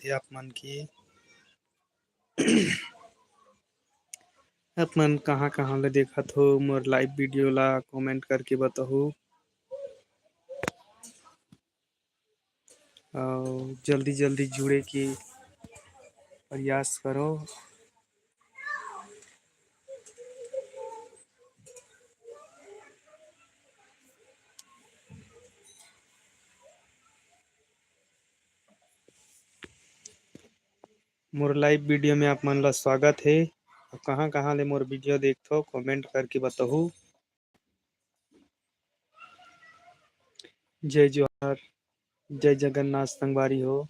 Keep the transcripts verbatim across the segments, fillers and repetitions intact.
हे आप मन के। आप मन कहाँ-कहाँ ले देखत हो मोर live video ला, comment करके बताहू। अउ जल्दी-जल्दी जुड़े के प्रयास करो। मोर live video में आप मन ला स्वागत हे। अउ कहाँ-कहाँ ले मोर video देखथो, comment करके बताहू। जय जोहार, जय जगन्नाथ संगवारी हो।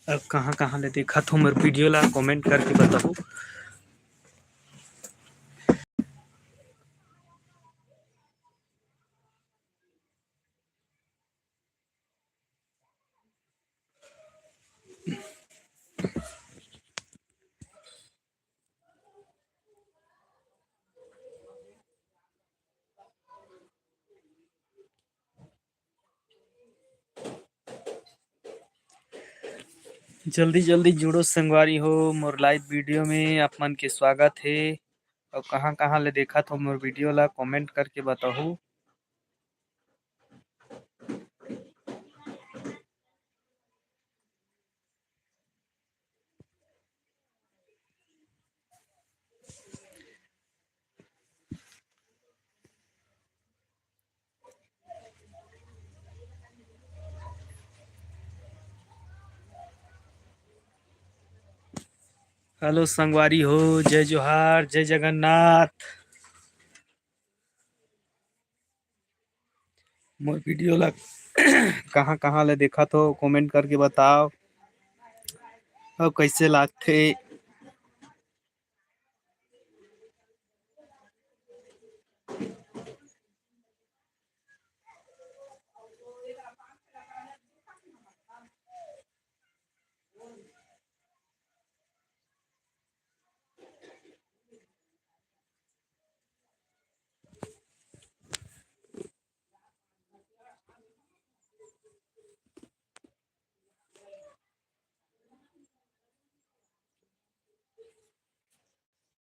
अब कहाँ-कहाँ ले देखत हो मोर video ला, comment करके बताहू। जल्दी जल्दी जुड़ो संगवारी हो मोर live video में, आप मन के स्वागत हे। अउ कहाँ कहाँ ले देखत हो मोर video ला, comment करके बताहू। Hello संगवारी हो, जय जोहार, जय जगन्नाथ। मोर video ला कहाँ कहाँ ले देखत हो, comment करके बताओ। अउ कैसे लागथे